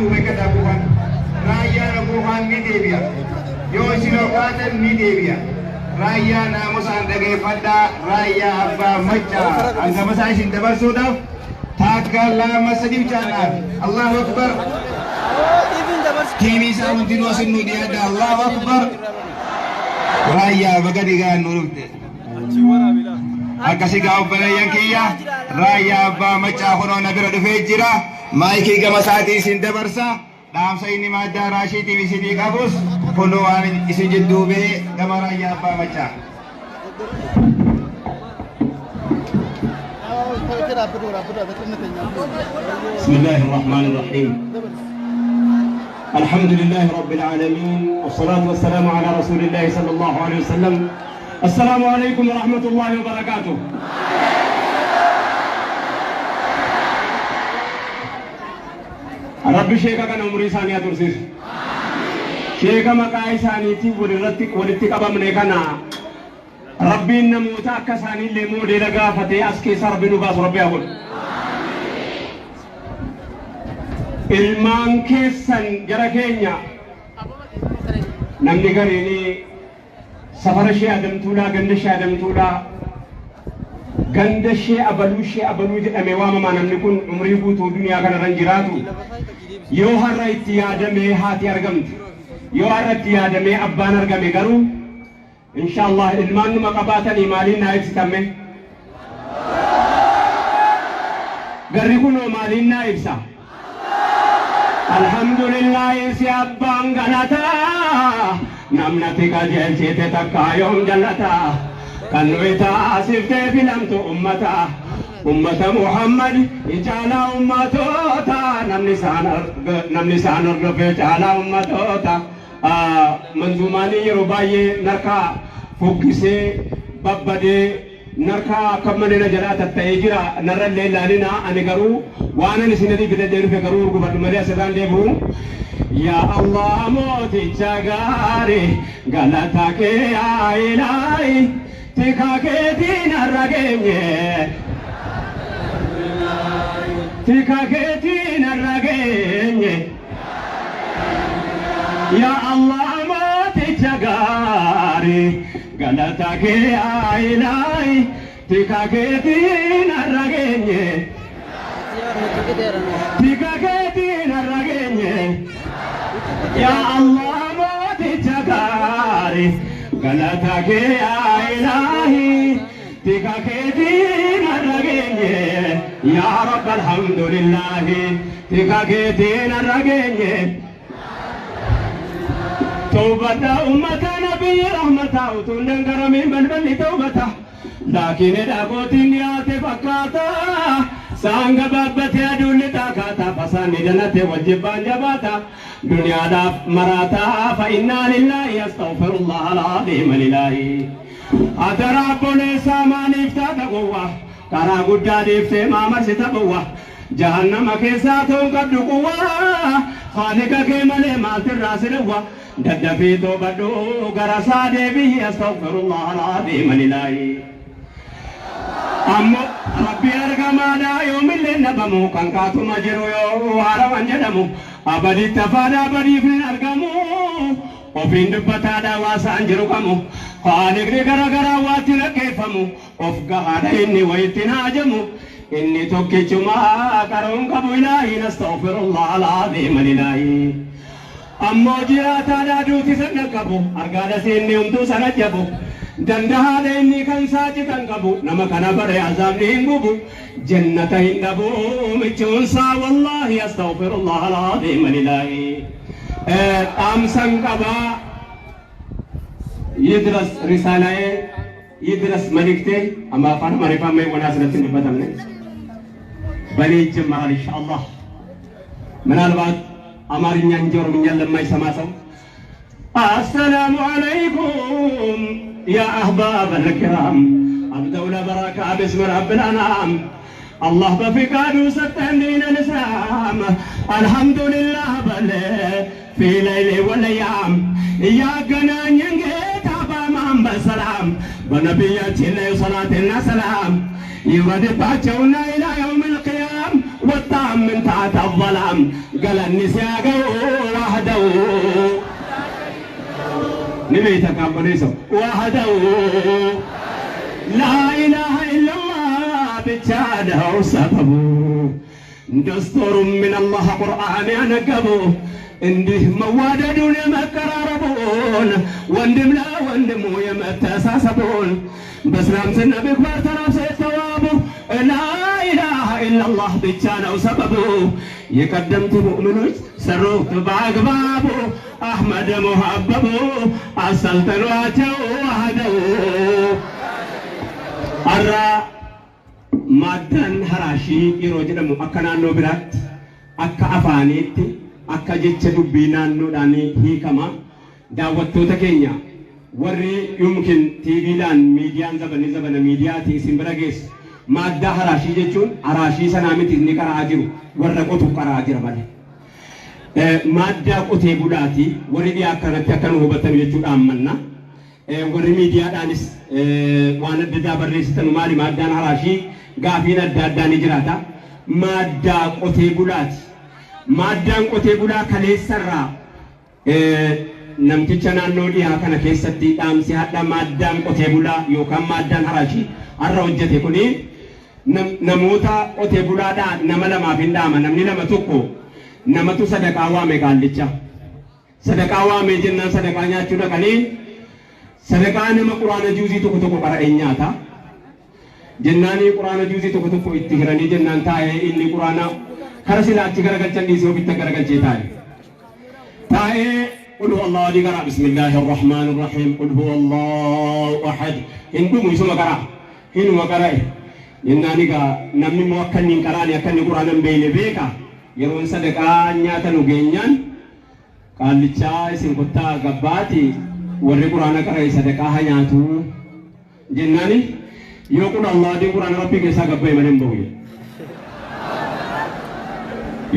du'u beekadhaa quufaan. Raayyaan quufaan ni deebi'a. Yoo isin ol kaatan ni deebi'a. Raayyaa naamusaan dhageeffadhaa, Raayyaa Abbaa Maccaa hangama isaa isin dabarsuudhaaf takka, lama, sadi bichaadhaaf. Allahu Akbar. Tiimii isaa hundinuu asin nu dhiyaadha. Allahu Akbar. Raayyaa, baga dhigaan nu dhufte. Akkasii gaa obboleeyyan kiyya, Raayyaa Abbaa Maccaa kunoo na bira dhufee jira. Maayikii gama isaatii isin dabarsa. Dhaamsa inni maaddaa raashiitiif isinii qabus kunoo waan isin jidduu ba'ee gama Raayyaa Abbaa Maccaa. بسم الله الرحمن الرحيم، الحمد لله رب العالمين، والصلاة والسلام على رسول الله صلى الله عليه وسلم. السلام عليكم ورحمة الله وبركاته. Rabbi sheeka kana umurii isaanii haa tursiisu. Sheeka maqaa isaaniitiin walirratti walitti qabamne kana Rabbiin namoota akka isaaniillee moodeela gaafatee as keessa Rabbi nu baasu Rabbi haa godhu. Ilmaan keessan gara keenya namni gariin safara ishee adamtuudhaa, ganda ishee adamtuudhaa, ganda ishee abaluu, ishee abaluu jedhamee waamamaa, namni kun umrii guutuu duniyaa kanarra hin jiraatu. Yoo har'a itti yaadamee haati argamte, yoo har'a itti yaadamee abbaan argame, garuu inshallah ilmaan numa qabaatanii maaliin naa ibsitamme? Garri kunoo maaliin naa ibsa? Alhamdulillahi, si abbaan galataa, namnati qajeelchite takkaa yoom jallataa, kan nuyi taasiftee filamtu ummata, ummata Muhammad caalaa ummatoota, namni isaan hordofee caalaa ummatoota. Manzuumaanii yeroo baay'ee narkaa fuggisee babbadee, narkaa akka malee na jalaa tatta'ee jira. Narra illee ilaalina. Ani garuu waan ani isinii fidadhee dhufe garuu urgufadhu malee asirraan deebi'u. Yaa Allah, mooticha gaarii, galata kee yaa ilaahi, tika keetiin har'a geenye, tika keetiin har'a geenye. Yaa Allah, mooticha gaarii, galata kee yaa ilaahi, tika keetiin har'a geenye, tika keetiin har'a geenye. Yaa Allah, mooticha gaarii, galata kee yaa ilaahi, tika keetiin har'a geenye. Yaa Rabb, alhamdulillahi, tika keetiin har'a geenye. Tawbata ummata nabii rahmata, utuun dangaramiin balballi tawbata, laakiin dhagootiin dhiyaate fakkaata. Saan gabaabbatee aduun lixaa kaata, fasaanni danate, wajjibbaan jabaata, duniyaadhaaf maraataa. Fa innaa lillaahi, astaghfirullah al-aziim ilaahi. Adara obboleessaa, maaliif taata gowwaa? Karaa guddaa dhiiftee maamarsita bowwa? Jahannama keessaa ta'uun qabdu quwwaa, Haaliqa kee malee maaltirraa si dhowwa? Daddafii toobadhu, gara isaa deebi'i, astaghfirullah al-aziim ilaahi. Ammoo Rabbi argamaadha, yoomillee dhabamu, kan kaatuma jiru yoo haarawan jedhamu, abaditti afaadha, abadiif hin argamu, ofiin dubbataadha, waasaan jiru qamu, Haaliqni gara garaa waatti rakkeeffamu, of gahaadha inni, wayitti haajamu, inni tokkichuma qaroon qabu ilaahiin, astaghfirullah al-aziim ilaahi. Ammoo jiraataadha, duuti sana qabu, argaadha seenne homtuu sana jabu, dandahaadha inni, kan saacitan qabu, nama kana bare azaabni hin gubu, jannata hin dhabu michuunsaa, wallaahi, astaghfirullah al-aziim ilaahi. Dhaamsan qabaa, ይድረስ ሪሳላዬ፣ ይድረስ መልእክቴ። አማ afaan Amaariffaa mee wanaa asirratti hin dubbatamne በእኔ ይጀመራል ኢንሻአላህ። ምናልባት አማርኛ እንጂ ኦሮምኛን ለማይሰማ ሰው፣ አሰላሙ አለይኩም ያ አህባብ አልኪራም፣ አብደው ለበረካ ብስም ረብል አናም። አላህ በፍቃዱ ሰጠን ዲን አልእስላም፣ አልሐምዱሊላህ በል ፊ ለይሊ ወለያም። እያገናኘን ጌታ በአማን በሰላም፣ በነቢያችን ላይ ሰላትና ሰላም ይውረድባቸውና ኢላ የውም ልቅያም። ወጣም ምን ታሕተ ظላም galanni si haa ga'u wahdahu ni beeyta kaabboleeso wahdahu laa ilaaha illallah ብቻ ነው ሰበቡ። ደስቶሩም ምን አላህ ቁርአን ያነገቡ እንዲህ መዋደዱን የመቀራረቡን ወንድም ለወንድሙ የመተሳሰቡን በእስላም ስነ ምግባር ተላብሰው የተዋቡ ላኢላሃ ኢለላህ ብቻ ነው ሰበቡ። የቀደምት ሙእሚኖች ሰሩት በአግባቡ አሕመድ ሙሀበቡ አሰልጥኗቸው ዋህደው። Har'a maaddaan haraashii yeroo jedhamu akka naannoo biraatti akka afaaniitti akka jecha dubbii naannoodhaan hiikama. Daawwattoota keenya warri yumkin tiiviidhaan miidiyaan zabanni zabana miidiyaati isin bira geessu, maaddaa haraashii jechuun haraashii sanaa miti inni qara'aa jiru, warra qotu qara'aa jira malee. Maaddaa qotee bulaati warri dhiyaa akkanatti akka nu hubatan jechuudhaan manna. Warri miidiyaadhaanis waan adda addaa barreessitan maali maaddaan haraashii gaafiin adda addaa ni jiraata. Maaddaa qotee bulaati. Maaddaan qotee bulaa kaleessarraa namticha naannoo dhiyaa kana keessatti dhaamsi hadha maaddaan qotee bulaa yookaan maaddaan haraashii har'a hojjete kuni namoota qotee bulaadhaa nama lamaaf hin dhaama. Namni lama tokko namatu sadaqaa waame qaallicha. Sadaqaa waame jennaan sadaqaa nyaachuu dhaqanii sadaqaa nama quraana juuzii tokko tokko qara'ee nyaata. Jennaanii quraana juuzii tokko tokko itti hiranii jennaan taa'ee inni quraana kara silaa achi garagalchan dhiisee ofitti garagalchee taa'e. Taa'ee qul huwa Allahu adii qara bismillahi arrahmaani arrahiim qul huwa Allahu ahad hin dhumu isuma qara hinuma qara'e. Jennaan egaa namni immoo akka inni hin qaraane akka inni quraana hin beekne beeka. Yeroon sadaqaa nyaata nu geenyaan qaallichaa isin kottaa gabbaati warri quraana qara'e sadaqaa haa nyaatu jennaani yoo qul Allah adii quraana rabbii keessaa gabba'e malee hin bahu.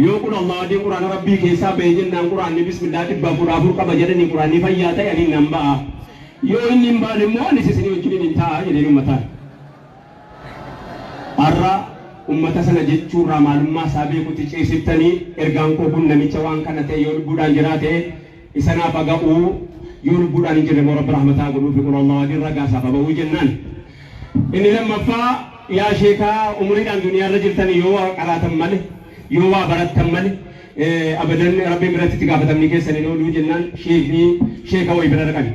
Yoo qul Allah adii quraana rabbii keessaa ba'e jennaan quraanni bismillah 404 qaba jedhanii quraanni fayyaa ta'e ani nan ba'a. Yoo inni hin baane immoo anis isinii wajjin hin taa'a jedheen uummataan. Har'a ummata sana jechuurraa maalummaa isaa beekutti ceesiftanii ergaan koo kun namicha waan kana ta'e yoo lubbuudhaan jiraate isa naaf haga'uu yoo lubbuudhaan hin jirre immoo rabbi rahmataa godhuufi qul Allah adiin ragaa isaaf haba'uu jennaan. Inni lammaffaa yaa sheekaa umuriidhaan duniyaarra jirtan yoo waa qaraatan malee yoo waa barattan malee abadan rabbiin biratti itti gaafatamni keessan hin ooluu jennaan sheekni sheeka wayii bira dhaqan.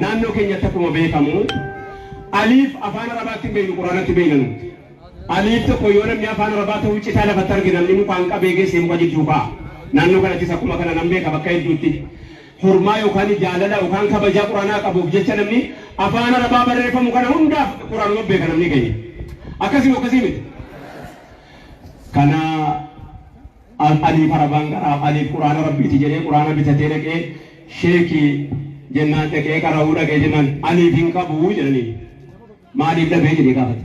Naannoo keenyatti akkuma beekamu aliif afaan arabaatti hin beeknu quraanatti beekna nuti. Aliif tokko yoo namni afaan arabaa ta'uu citaa lafatti arge namni mukaan qabee geessee muka jidduu kaa'a. Naannoo kanattis akkuma kana nan beeka bakka hedduutti. Hurmaa yookaan jaalala yookaan kabajaa quraanaa qabuuf jecha namni afaan arabaa barreeffamu kana hundaaf quraanuma beeka namni keenya. Akkasii akkasii miti. Kana aliif arabaan qaraa aliif quraana rabbiiti jedhee quraana bitatee dhaqee sheekii jennaan dhaqee qara'uu dhaqee jennaan aliif hin qabu jedhanii maaliif dhabee jedhee gaafate.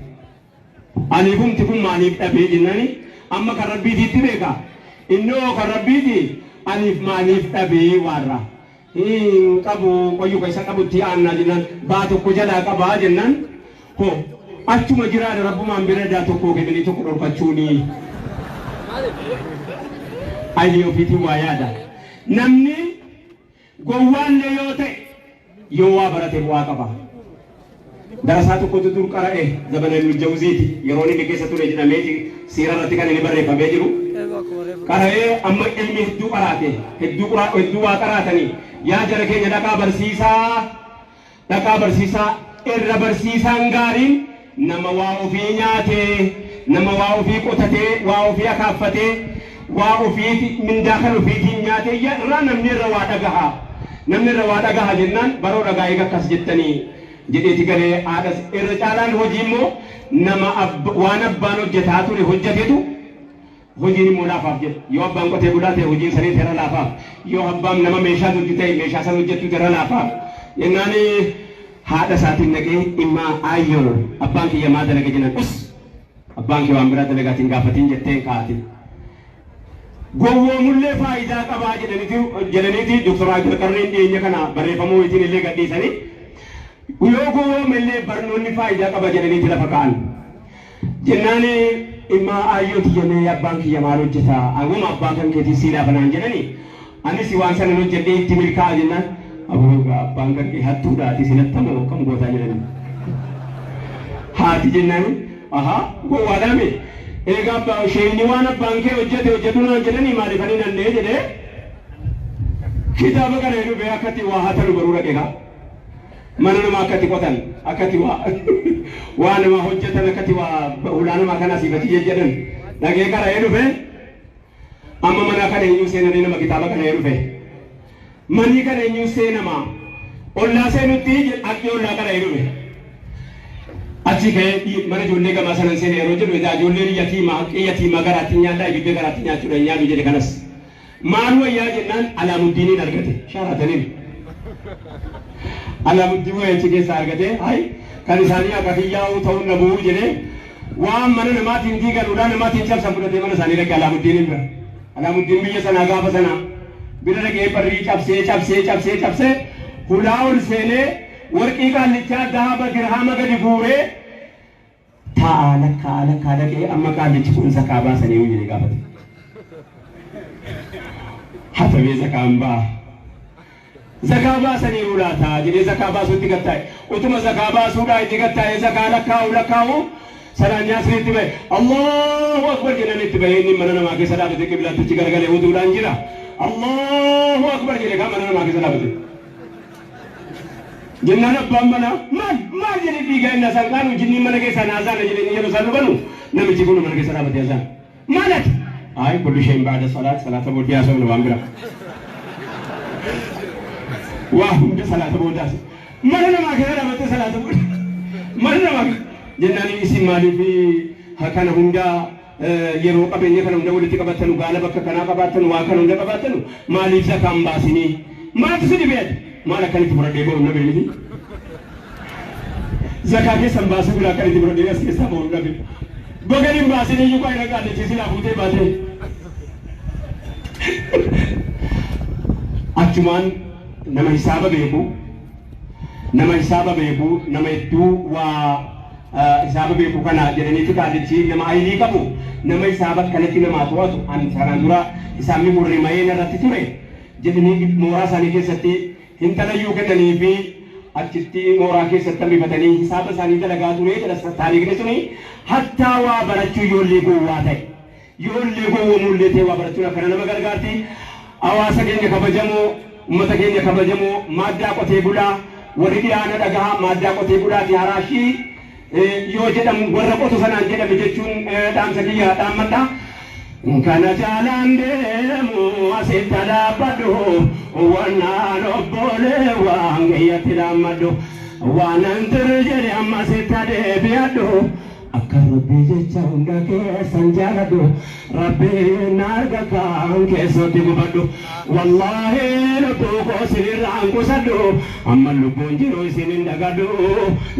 Aliifumti kun maaliif dhabee jennaani amma kan rabbiitiitti beeka. Innoo kan rabbiiti aliif maaliif dhabee waarra. Hin qabu qoyyuu keessa qabutti aannaa jennaan baa tokko jalaa qabaa jennaan hoo achuma jiraadha rabbumaan bira daa tokko kennanii tokko dhorkachuuni. Ayyi ofiitiin waa yaada. Namni gowwaallee yoo ta'e yoo waa barate bu'aa qaba. Darasaa tokkotu dur qara'e zabana Ibnu Jawziiti yeroo inni keessa ture jedhameeti siira irratti kan inni barreeffamee jiru. Qara'ee amma ilmi hedduu qaraate hedduu hedduu waa qaraatanii yaa jara keenya dhaqaa barsiisaa irra barsiisaan gaariin nama waa ofii nyaatee nama waa ofii qotatee waa ofii akaaffatee waa ofii mindaa kan ofiitiin nyaatee irraa namni irra waa dhagaha. Namni irra waa dhagaha jennaan baroo dhagaa eega akkas jettanii jedheeti galee haadhas irra caalaan hojii immoo nama waan abbaan hojjetaa ture hojjetetu hojiin immoo laafaaf jedha. Yoo abbaan qotee bulaa ta'e hojiin sanii irra laafaaf. Yoo abbaan nama meeshaa hojjetu ta'e meeshaa sana hojjetu irra laafaaf. Jennaan haadha isaatiin dhaqee dhimma aayyoo abbaan kiyya maa dalaga jennaan us abbaan kee waan biraa dalagaatiin gaafatiin jetteen kaa'ate. Gowwoomullee faayidaa qabaa jedhaniiti Dr. Abdulqarriin dhiyeenya kana barreeffamuu ittiin illee gadhiisanii yoo gowwoomillee barnoonni faayidaa qaba jedhaniiti lafa kaa'an. Jennaan Immaa ayyooti jennee abbaan kiyya maal hojjeta? Anguma abbaa kan keetii siilaa banaan jedhani. Anis waan sana hojjedhee itti milkaa'a jennaan. Aboo abbaan kan kee hattuudhaati sinattamoo kam gootaa jedhani. Haati jennaan ahaa gowwaadhaame. Egaa abbaa isheen waan abbaan kee hojjete hojjetu naan jedhanii maaliif ani nannee jedhee kitaaba kana dhufee akkatti waa hatanu baruu dhaqee gaa. Mana namaa akkatti qotan akkatti waa waa nama hojjetan akkatti waa hulaa namaa kana asii fachi jejjedhan dhaqee qara'ee dhufe amma mana kana eenyuu seenanii nama kitaaba kana dhufe manni kana eenyuu seenama ollaa seenutti haqqii ollaa qara'ee dhufe achi ka'ee mana ijoollee gamaa sanan seene yeroo jedhu edaa ijoolleen yatiima haqqii yatiima garaatti nyaadhaa ijoollee garaatti nyaachuudha nyaadu jedhe kanas maal wayyaa jennaan Alaamuddiiniin argate sharaataniin. Alaamuddiin wayii achi keessaa argate hay kan isaanii akka kiyyaa'uu ta'uun na bu'uu jedhee waan mana namaatiin diiganuudhaan namaatiin cabsan fudhatee mana isaanii dhaqe Alaamuddiiniin bira. Alaamuddiin biyya sanaa gaafa sanaa bira dhaqee barrii cabsee cabsee cabsee cabsee hulaa ol seenee warqii qaallichaa dahaba dirhama gadi guuree taa'aa lakkaa lakkaa dhaqee amma qaallichi kun zakaa baasanii jedhee gaafate. Hatamee zakaan ba'a. Zakaa baasaniiru laata jedhee zakaa baasuutti gattaa'e. Utuma zakaa baasuudhaa itti gattaa'e zakaa lakkaa'u lakkaa'u sanaan nyaasni bahe. Allahu akbar jedhan itti bahee inni mana namaa keessa dhaabate qiblaattichi garagalee wuduudhaan jira. Allahu akbar jedhe kaan mana namaa keessa dhaabate. Jennaan abbaan manaa maal maal jedhee fiigaa inni asaan qaanu jinniin mana keessaa naazaana jedhee yeroo isaan dhufanu namichi kun mana keessa dhaabate azaan. Maal ati? Ay kullu shay'in ba'da salaat salaata booddee haasofna waan biraa. Waa hunda salaata boodaas. Mana namaa keessa dhaabattee salaata booda. Mana namaa jennaan isin maaliif kana hunda yeroo qabeenya kana hunda walitti qabattanu gaala bakka kanaa qabaattanu waa kana hunda qabaattanu maaliif zakaan baasinii? Maaltu si dhibee ati? Maal akkanitti fudhadhee ba'u nabe miti? Zakaa keessan baasuu bira akkanitti fudhadhee as keessaa ba'u nabe. Bagan hin baasin iyyuu qaayira qaallichi silaa fuutee baatee. Achumaan nama hisaaba beeku, nama hisaaba beeku, nama hedduu waa hisaaba beeku kana jedhaniiti qaallichi nama ayilii qabu, nama hisaaba akkanatti namaa to'atu an sanaan dura hisaabni kun rimayee narratti ture jedhanii mooraa isaanii keessatti hintalayyuu kennanii fi achitti mooraa keessatti hambifatanii hisaaba isaanii dalagaa ture jedha taariikni suni hattaa waa barachuu ijoollee gowwaa ta'e. Ijoollee gowwoomullee ta'e waa barachuun akkana nama gargaarti. Hawaasa keenya kabajamoo, uummata keenya kabajamoo, maaddaa qotee bulaa, warri dhiyaana dhagahaa maaddaa qotee bulaati haraashii yoo jedhamu warra qotu sanaan jedhame jechuun dhaamsa kiyya dhaammadha. Kana jaalaan deemu asitti dhaabbadhu wannaan obbolee waan kiyyatti dhaammadhu waanan tiri jedhe amma asitti deebi'adhu. Akka Rabbii jecha hunda keessan jaaladhu Rabbiin arga kan keessatti gubadhu wallaahi lubbuu koo isinirraan qusadhu amma lubbuun jiru isin hin dagadhu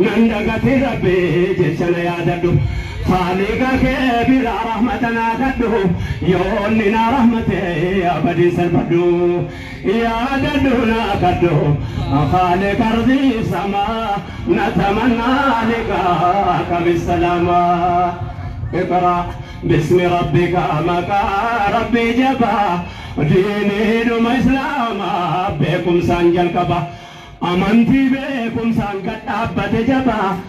nan dagati Rabbii jecha na yaadadhu Khaliqa kee bira rahmata naa kadhu yoonni na rahmate abadin salphadhu yaadadhu naa kadhu خالق أرضي سما نتمنى لقاك بالسلامة اقرأ باسم ربك مكا ربي جبا ديني دم إسلاما بكم سانجل كبا أمنتي بكم سانجل أبت جبا.